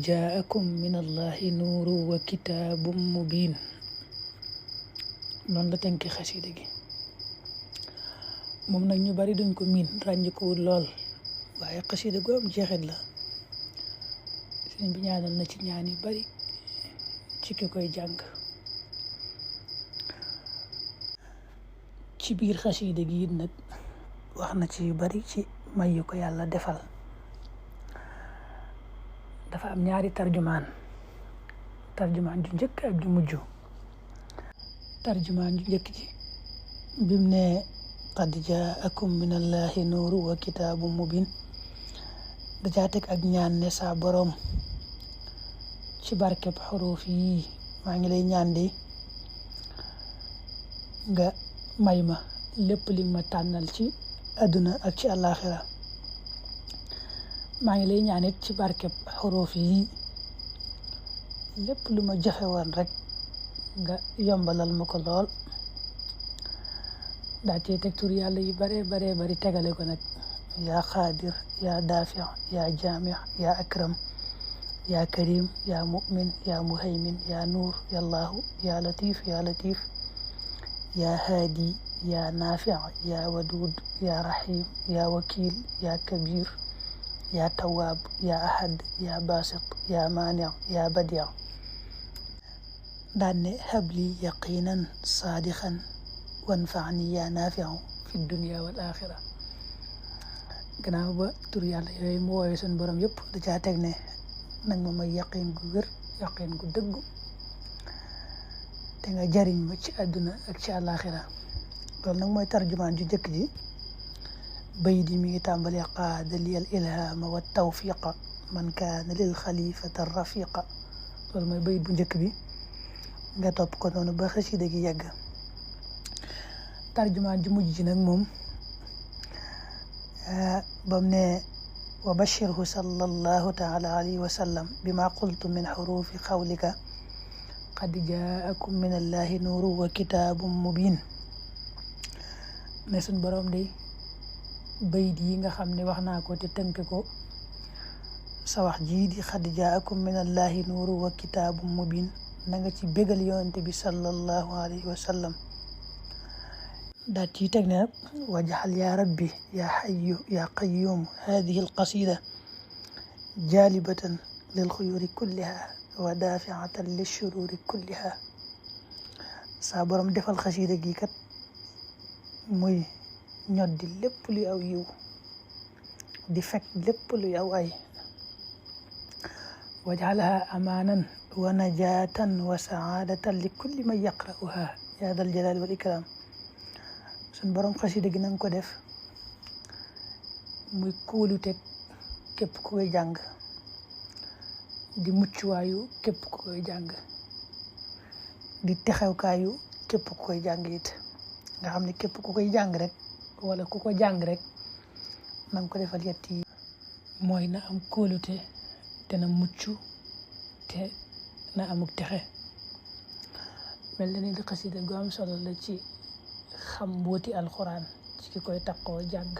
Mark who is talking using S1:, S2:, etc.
S1: jaakum min allahi nuuru wa kitaabum mubiin noonu la tënki xasida gi. moom nag ñu bari duñ ko miin ràññikuwul lool waaye xasida gu am jeexit la. sëriñ bi ñaanal na ci ñaan yu bari ci ki koy jàng. ci biir xasida gi it nag wax na ci yu bari ci may yu ko yàlla defal. dafa am ñaari tarjumaan ju njëkk ak ju mujj. tarjumaan ju njëkk ji bim ne qad jaakum min allahi nuuru wa kitaabu mubin da caa teg ak ñaan ne saa boroom ci barkeb xuruuf yi maa ngi lay ñaan de nga may ma lépp li ma tànnal ci àdduna ak ci àllaaxira. maa ngi lay ñaan it ci barkeb xuruuf yi lépp lu ma jafe woon rek nga yombalal ma ko lool. daa cee teg tur yàlla yi bare bari tegale ko nag yaa xaadir yaa daafi yaa jaami yaa akram yaa karim yaa mu'min yaa muhaymin yaa nuur yallaahu yaa latif yaa haadi yaa naafi yaa waduud yaa rahim yaa wakiil yaa kabir yaa tawaab yaa ahad yaa basit yaa maani yaa badi daan ne habli yaqinan saadixan wanfaani yaa naafiu fi dunia wal axira. gannaaw ba tur yàlla yooyu mu woowee suñu borom yëpp da caa teg ne nag ma may yaqin gu wér yaqin gu dëggu te nga jariñ ma ci àdduna ak ci àllaaxira. loolu nag mooy tarjumaan ju jëkk ji. bayit yi mi ngi tàmbali qaada li al ilhaama wa tawfiqa man kaana lil xalifata rafiqa. loolu mooy bayit bu njëkk bi nga topp ko noonu ba xasida gi yegg. tarjumaan ju mujj ji nag moom bam ne wa bashirhu sallallahu taala alayhi wa sallam bima qultu min xurufi xawlika qad jaakum min allahi nuuru wa kitaabum mubin. ne suñ borom day bayit yi nga xam ne wax naa ko te tënk ko sa wax jii di qad jaakum min allahi nuuru wa kitaabum mubin na nga ci bégal yonent bi sallallahu alayhi wa sallam. daat ci teg ne nag wajaxal yaa rabbi yaa xayu yaa qayuum hadihi alqasida jaalibatan lil xuyuri kulliha wa daafiatan lilshururi kulliha. saa borom defal xasida gi kat muy ñoddi lépp luy aw yiw di fekk lépp luy aw ay. wajaxalha amaanan wa najaatan wa saadatan li kulli man yaqra'uha yaa dal jalaali wal ikram. suñ borom xasida gi nanga ko def muy kóoluteg képp ku koy jàng di muccuwaayu képp ku koy jàng di texewkaayu képp ku koy jàng it. nga xam ne képp ku koy jàng rek wala ku ko jàng rek nanga ko defal yett yi mooy na am kóolute te na mucc te na amuk texe. mel na ni di xasida gu am solo la ci xam mbooti alxuraan ci ki koy takkoo jàng.